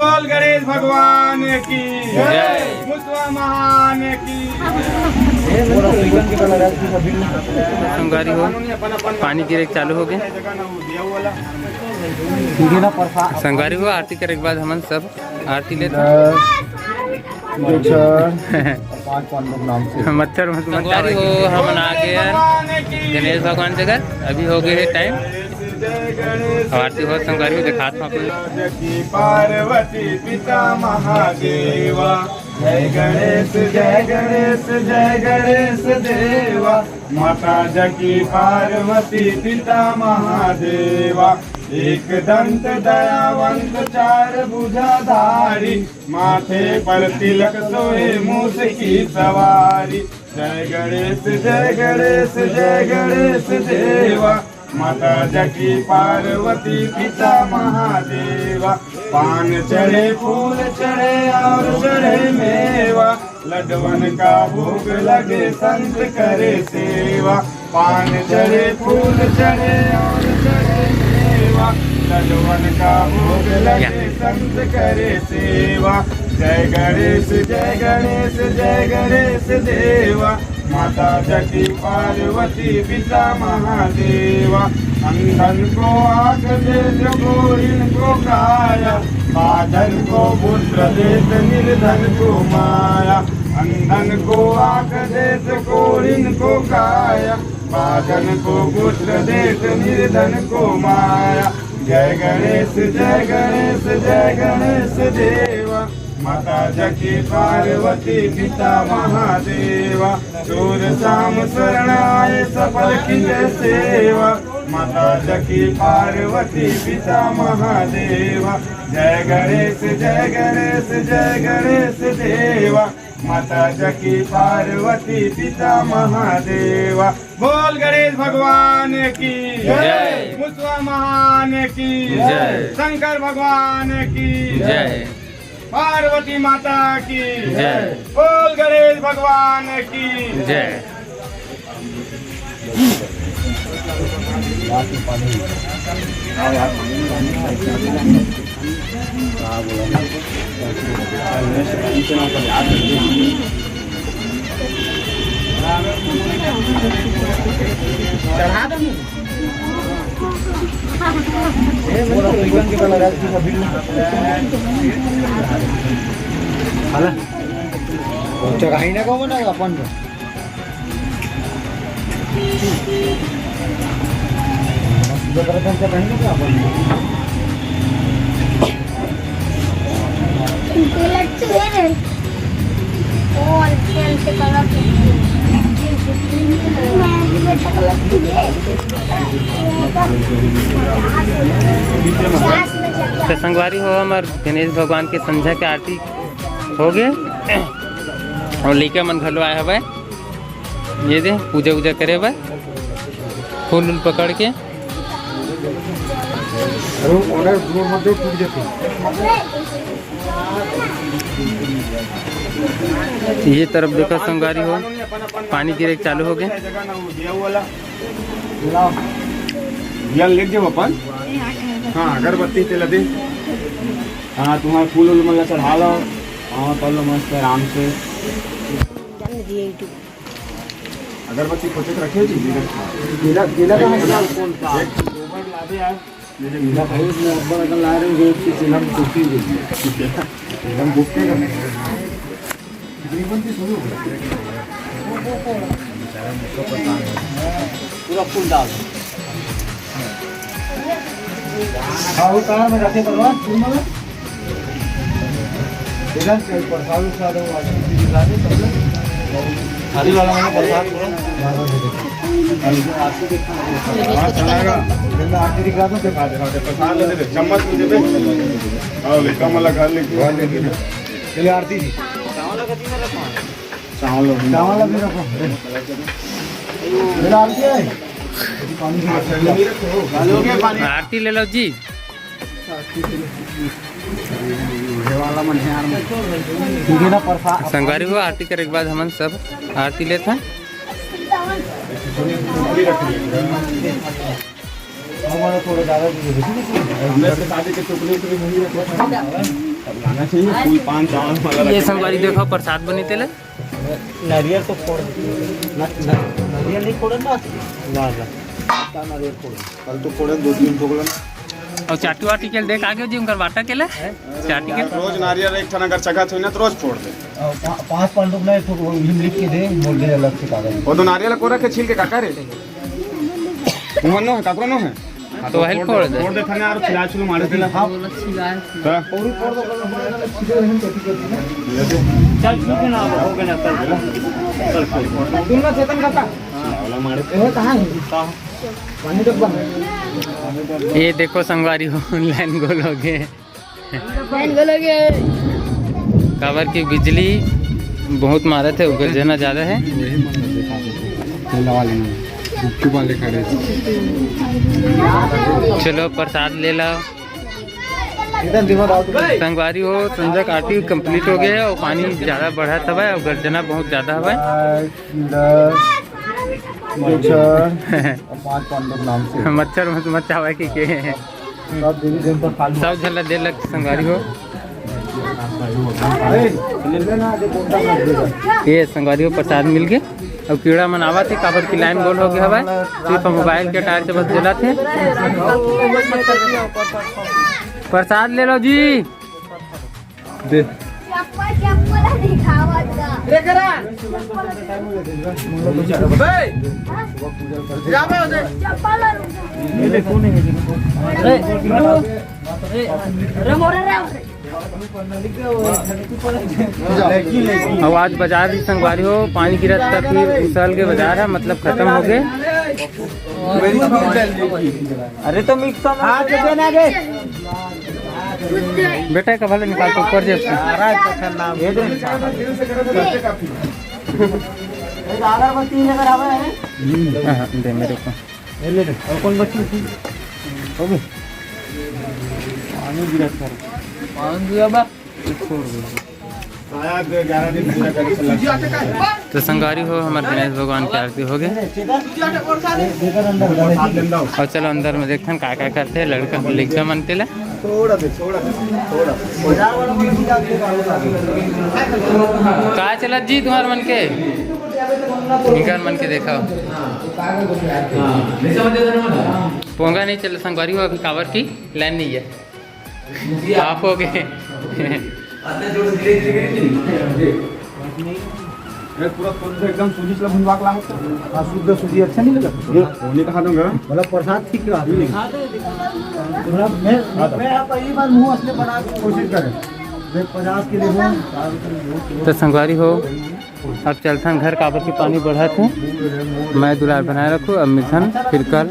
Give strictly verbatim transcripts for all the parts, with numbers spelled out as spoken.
बोल गणेश भगवान की जय। मुसवा महान की। संगवारी हो, पानी गिरे के चालू हो गए। संगवारी हो, आरती करे के बाद हमन सब आरती लेत हन। दो चार पाँच पाँच लोग नाम से। मच्छर मत, मच्छर संगवारी हो, हमन आ गए हैं गणेश भगवान जगह। अभी हो गए है टाइम। आरती हो संगवारी हो, दिखात हूँ आपको। पार्वती पिता महादेवा, जय गणेश, जय गणेश, जय गणेश देवा। माता जकी पार्वती पिता महादेवा, एक दंत दयावंत चार भुजाधारी, माथे पर तिलक सोहे मूस की सवारी। जय गणेश, जय गणेश, जय गणेश देवा। माता जकी पार्वती पिता महादेवा, पान चढ़े फूल चढ़े और चढ़े मेवा, लड्डवन का भोग लगे संत करे सेवा। पान चढ़े फूल चढ़े और चढ़े मेवा, लड्डवन का भोग लगे संत करे सेवा। जय गणेश, जय गणेश, जय गणेश देवा। माता जकी पार्वती पिता महादेवा। अंधन को आँख दे, जो कोढ़िन को काया, बाधन को पुत्र देत, निर्धन को माया। अंधन को आँख देत, कोढ़िन को काया, बाधन को पुत्र देत, निर्धन को माया। जय गणेश, जय गणेश, जय गणेश देवा। माता जकी पार्वती पिता महादेवा, चोर श्याम शरण आए सफल कीजे सेवा। माता जकी पार्वती पिता महादेवा, जय गणेश, जय गणेश, जय गणेश देवा। माता जकी पार्वती पिता महादेवा। बोल गणेश भगवान की जय। मुसवा महान की जय। शंकर भगवान की जय। पार्वती माता की जय। बोल गणेश भगवान की जय। चढ़ा दो। चढ़ाई ना को बना अपन। तो संगवारी हो, हमर गणेश भगवान के संझा के आरती हो गए और लइका मन घलो आए हवय। ये दे पूजा उजा करे बर फूल उल पकड़ के। अरे ओला जोर मत दे, टूट जाथे। ये तरफ देखो संगवारी हो, पानी गिरे चालू हो गए। ध्यान लेके जाओ अपन। हाँ, अगरबत्ती तेला दे। हाँ, तुम्हारा फूल उल मतलब चढ़ा लो। हाँ, कर लो मस्त आराम से। अगरबत्ती खोटे के रखे हो जी? केला, केला कहाँ है? एक गोबर ला दे यार। मेरे केला भाई, उसमें अब्बड़ अकल ला रहे हो, रोज की चूल्हा में कुट्टी दे। एकदम बुक के करने। पूरा फूल डाल। हाँ, वो कहाँ में रखे भगवान? फूल माला? इधर से प्रसाद उसाद हो, आशीष जी दिखा दे, सब लोग। थाली वाला मैंने प्रसाद पूरा। हाँ, चलेगा। इधर आरती दिखा दो, दिखा दे, दिखा दे। प्रसाद ले दे, चम्मच में दे दे। हाँ, ले, कमला खा ले। चलिए, आरती जी। चावल हो। चावल अभी रखो। इधर आरती है। आरती ले लो जी। ठीक है ना, प्रसाद। संगवारी हो, आरती करे के बाद हमन सब आरती लेत हन। हमारा थोड़ा ज्यादा दे दो। हमने प्रसाद के टुकड़े उकड़े वहीं रखे हैं। लाना चाहिए, फूल पान चावल वाला ये रखना संगवारी चाहिए। देखो, प्रसाद बने तेला। नारियल तो फोड़ दे। ना, ना, नारियल नहीं फोड़े ना। ना, ना। कल तो फोड़े, दो तीन ठोकलन। अउ चाटी वाटी के देख आगे जी, उनकर बाटा के ले। चाटी के। रोज नारियल एक ठन अगर चघत होई ना, तो रोज फोड़ दे। अ, पा-, पांच पांडव ना एक ठो वो लिख के दे, मोल दे अलग से कागज। वो तो नारियल को रख के छील के काका रे। वो नो है, काकरो नो है। हाँ, तो वही फोड़ दे। फोड़ दे थाने, और खिला छुलू मारे दिला। हाँ। तो चल, ठीक है ना, हो गया ना, चल। चल, चल। तुम ना चेतन करता। हाँ, वाला मारे। ये कहाँ है? पानी डब्बा। ये देखो संगवारी हो, लाइन गोल हो गए। लाइन गोल हो गए। काबर की बिजली बहुत मारत है, गर्जना ज्यादा है। ठेला वाले में गुपचुप वाले खड़े। चलो प्रसाद ले लो। संगवारी हो, संझा के आरती complete हो गया है और पानी ज्यादा बढ़त हवय और गर्जना बहुत ज्यादा हवय। दस, मच्छर और पांच पांडव नाम से। मच्छर मत मचावे की के। सब देवी देवता खाली। सब झन ला दे लग संगवारी हो। अरे, ले लेना, आगे कोटा कर देगा। ये संगवारी हो, प्रसाद मिल गए। अब कीड़ा मन आवत हे, काबर की लाइन गोल हो गया हवय। सिर्फ मोबाइल के टायर से बस जलत हे। प्रसाद ले लो जी। दे। चप्पल, चप्पल दिखावत का। रे करा। बे। जा बे उधर। चप्पल और अरे, अरे, मोरे रे। अब आज बाजार भी संगवारी हो, पानी गिरत त फिर उसल के बाजार है, मतलब खत्म हो गए। अरे तो मिक्स तो हाँ, दे देना रे। बेटा का भले निकाल तो ऊपर जेब से। अगरबत्ती लेकर आवे हैं। हाँ, हाँ, दे मेरे को। ये ले ले। और कौन बची थी? हो गई। पानी गिरा सर। पानी गिरा बा। छोड़ दो। तो संगवारी हो, हमारे गणेश भगवान की आरती हो गई। और चलो अंदर में देखथन का का करथे लड़का लइका मन तेला। थोड़ा दे, थोड़ा दे, थोड़ा। का चलत जी तुम्हार मन के? इनकर मन के देखा। पोंगा नहीं चले संगवारी हो, अभी काबर की लाइन नहीं है। आप हो गए। ये पूरा शुद्ध एकदम सूजी से भुनवा के लाओ। हाँ, शुद्ध सूजी अच्छा नहीं लगा? ये होने कहा दूंगा। मतलब प्रसाद ठीक रहा। थोड़ा मैं, मैं आप पहली बार मुंह असली बना के कोशिश करें। मैं पचास किलो हूँ। तो संगवारी हो, अब चलथन घर, काबर की पानी बढ़त हे। मैं दुलार बनाए रखू, अब मिलथन फिर कल।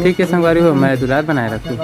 ठीक है संगवारी हो, मैं दुलार बनाए रखू।